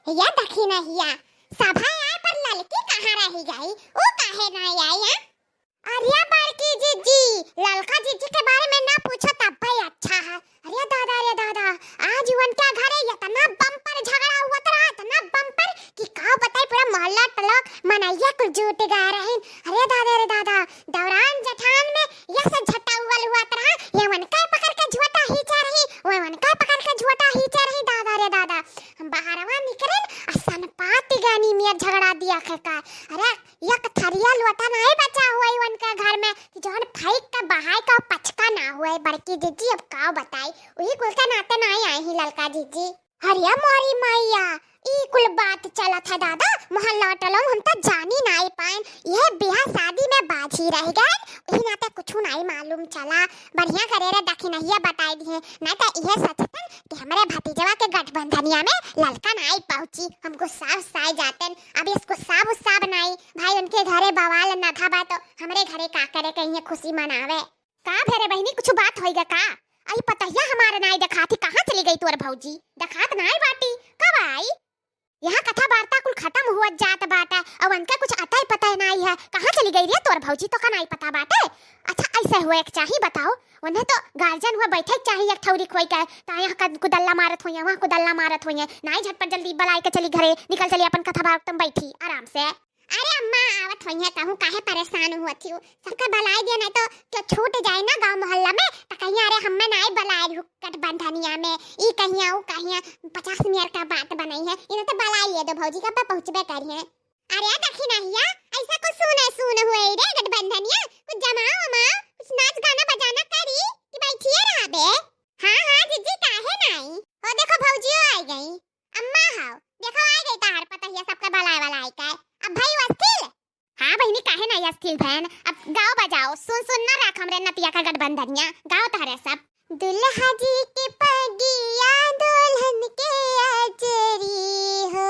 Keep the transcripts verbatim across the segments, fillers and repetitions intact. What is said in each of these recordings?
या दखिनहिया, सभे आए पर ललकी कहाँ रहि गई? ऊ काहे नाहीं आई, हाँ? अरे बड़की जिज्जी, ललका जिज्जी के बारे में ना पूछो तब भी अच्छा है। अरे दादा, अरे दादा, आज उनके घरे इतना बम्पर झगड़ा हुआ रहा, इतना बम्पर कि का बताई, पूरा मोहल्ला टोला मनइया कुल जुटि गए रहिन। अरे दादा, अरे दादा, दौरान जठान में यस झटौवल हुआ रहा, ये उनका पकड़ के झोटा खींचा रही, वो उनका पकड़ के झोटा खींचा रही, दादा रे दादा। हम बहरवा निकरेन, असन पाती गानी में झगड़ा दिया खेका। अरे, एक थरिया लोटा नाहीं बचा हुआ है उनके घर में कि जौन फेंक के बहाए का पचका ना हुआ है। बड़की जिज्जी, अब का बताई, वही कुल के नाते नाहीं आई ही ललका जिज्जी। अरे मोरी मैया, ई कुल बात चलत है दादा, मोहल्ला टोला में हम तो जानी नाहीं पाएन। यह बियाह शादी में बाझी रह गए, यही नाते कुछ नाहीं मालूम चला। बढ़िया करे रे दखिनहिया बताई दिए, नाहीं तो यह सोचतन कि हमरे भतीजवा के गठबंधनिया में ललका नाहीं पहुँची। हम गुस्सा उस्साए जातन, अब इस गुस्सा उस्सा बनाई, भाई उनके घरे बवाल नधा बा तो हमरे घरे का करे, कहीं खुशी मनावे। का भरे बहिनी, कुछ बात होइगा का? आई पतहिया हमारे नाहीं देखाती, कहाँ चली गई तोर भौजी? देखात नाहीं बाटी, कब आई? यहाँ कथा वार्ता कुल खत्म हुआ जात बाटे, अब उनके कुछ अतः पतः नाहीं है। कहाँ चली गई रे तोर भौजी, तो का नाहीं पता बाटे? अच्छा, ऐसे हुए एक चाही बताओ, उन्हें तो गार्जियन हुआ बैठे के चाही एक ठौरी खोई के, ता यहाँ कद-, कुदल्ला मारत होइए, वहाँ कुदल्ला मारत होइए, नाहीं झटपट जल्दी बलाए के चली घरे, निकल चली अपन कथा वार्ता में बैठी आराम से। अरे अम्मा, आवत होइए, कहूँ काहे परेशान हुआ थी, सबके बलाए दिया, नाहीं तो क्यों छूट जाए ना गाँव मोहल्ला में, तो कहीं अरे हमें नाहीं बलाए रहू गठबंधनिया में, ई कहिया, ऊ कहिया, पचास मियर का बात बनाई है, इन्हें तो बलाए लिए दो भौजी, कब पहुँचबे करिए। अरे दखिनहिया, ऐसा कुछ सुने सुन हुए रे गठबंधनिया, कुछ जमाओ वमाओ, कुछ नाच गाना बजाना करी कि बैठिए रहबे? हाँ, हाँ, जिज्जी, काहे नाहीं? हो देखो, भौजियो आ गई। अम्मा हाओ, देखो, आ गई तहार पतहिया सबके बलाए वाला आई के। अब भाई अस्थिल? हाँ बहिनी, काहे नाहीं अस्थिल भैन? अब गाओ बजाओ, सुन सुन ना राख हमरे नतिया का गठबंधनिया, गाओ तहरे सब। दुल्हा जी के पगिया दुल्हन के अजरी हो,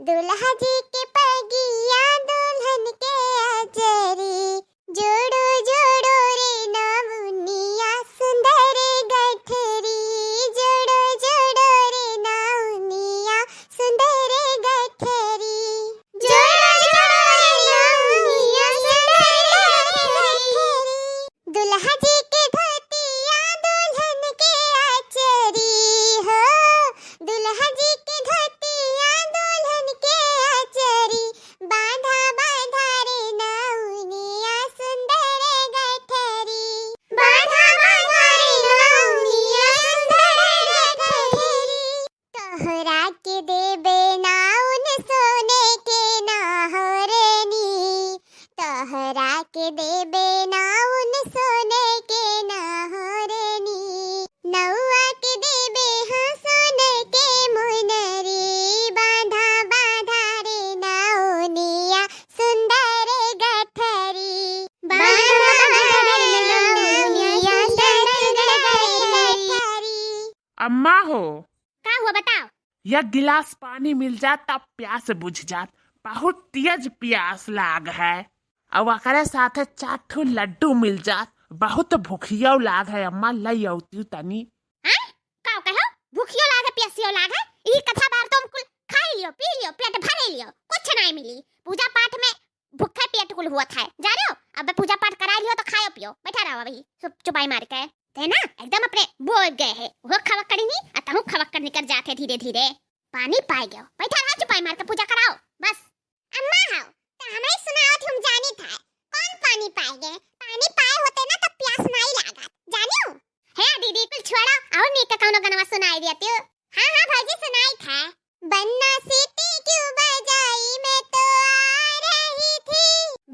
दुल्हा जी के पगिया दुल्हन के अजरी, जोड़ो जोड़ो रे नौनिया सुंदर गठरी, जोड़ो जोड़ो रे नौनिया सुंदर गठरी, जोड़ो जोड़ो रे नौनिया सुंदर गठरी। दुल्हा जी के धोतिया दुल्हन के अचरी हो, दुल्हा जी के धोतिया दुल्हन के अचरी, बांधा बांधा रे नौनिया सुंदर गठरी, बांधा बांधा रे नौनिया सुंदर गठरी। तोहरा के देबे नाउन सोने के नहरनी, तोहरा के देबे नाउन सोने के नहरनी, नौआ के देबे हाँ सोने के मुनरी, बांधा बांधा रे नौनिया सुंदर गठरी, बांधा बांधा रे नौनिया सुंदर गठरी। अम्मा हो, का हुआ बताओ? या गिलास पानी मिल जात तब प्यास बुझ जात, बहुत तेज प्यास लाग है। और ओकरे साथे चार ठो लड्डू मिल जात, बहुत भूखियो लाग है अम्मा, लई औती तनी। हैं? का कहो? भूखियो लाग है, प्यासियो लाग है, ई कथा बार तुम कुल खाई लियो, पी लियो, पेट भरे लियो, कुछ नहीं मिली। पूजा पाठ में भूखे पेट कुल हुअत है, जा रहे हो? अब पूजा पाठ कराई लियो तो खायो पियो, बैठा रहो अभी चुप, चुपाई मार के। ते ना एकदम अपने बोल गए है, वो खवक्कड़ ही नहीं, आ तहु खवक्कड़ निकर जाते धीरे धीरे। पानी पाए गयो, बैठा रहो चुपाई मार के, पूजा कराओ बस। अम्मा हो, तो हमें सुनाओ, तुम जानी था कौन पानी पाए गए? पानी पाए होते ना तो प्यास नहीं लागत, जानियो। हे दीदी, कुल छोड़ो, और नीक कौनो गनवा सुनाई देती हो। हाँ, हाँ, भौजी, सुनाई था। बन्ना सीटी क्यों बजाई, मैं तो आ रही थी।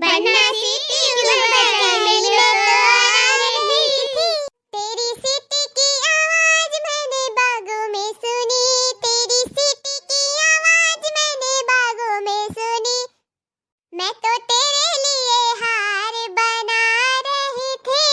बन्ना सीटी क्यों बजाई, मैं तो आ रही थी। तेरी सीटी की आवाज मैंने बागों में सुनी, तेरी सीटी की आवाज मैंने बागों में सुनी। मैं तो तेरे लिए हार बना रही थी।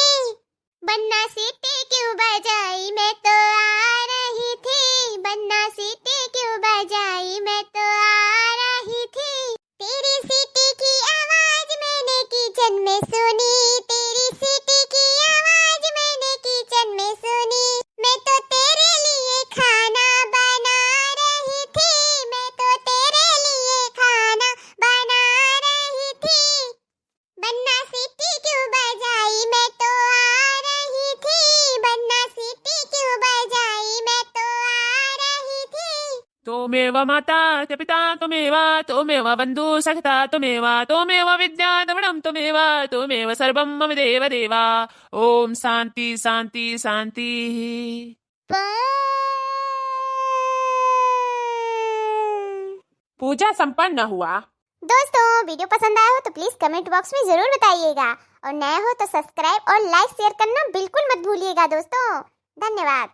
बन्ना सीटी क्यों बजाई, मैं तो आ रही थी। बन्ना सीटी क्यों बजाई, मैं तो आ रही थी। तेरी सीटी की आवाज मैंने किचन में सुनी, तेरी सीटी की आवाज मैंने किचन में सुनी। मैं तो तेरे लिए खाना बना रही थी, मैं तो त्वमेव माता च पिता त्वमेव, त्वमेव बन्धु सखा च त्वमेव, त्वमेव विद्या द्रविणं त्वमेव, त्वमेव सर्वं मम देव देव। ओम शांति शांति शांति। पूजा संपन्न हुआ। दोस्तों, वीडियो पसंद आया हो तो प्लीज कमेंट बॉक्स में जरूर बताइएगा, और नए हो तो सब्सक्राइब और लाइक शेयर करना बिल्कुल मत भूलिएगा दोस्तों। धन्यवाद।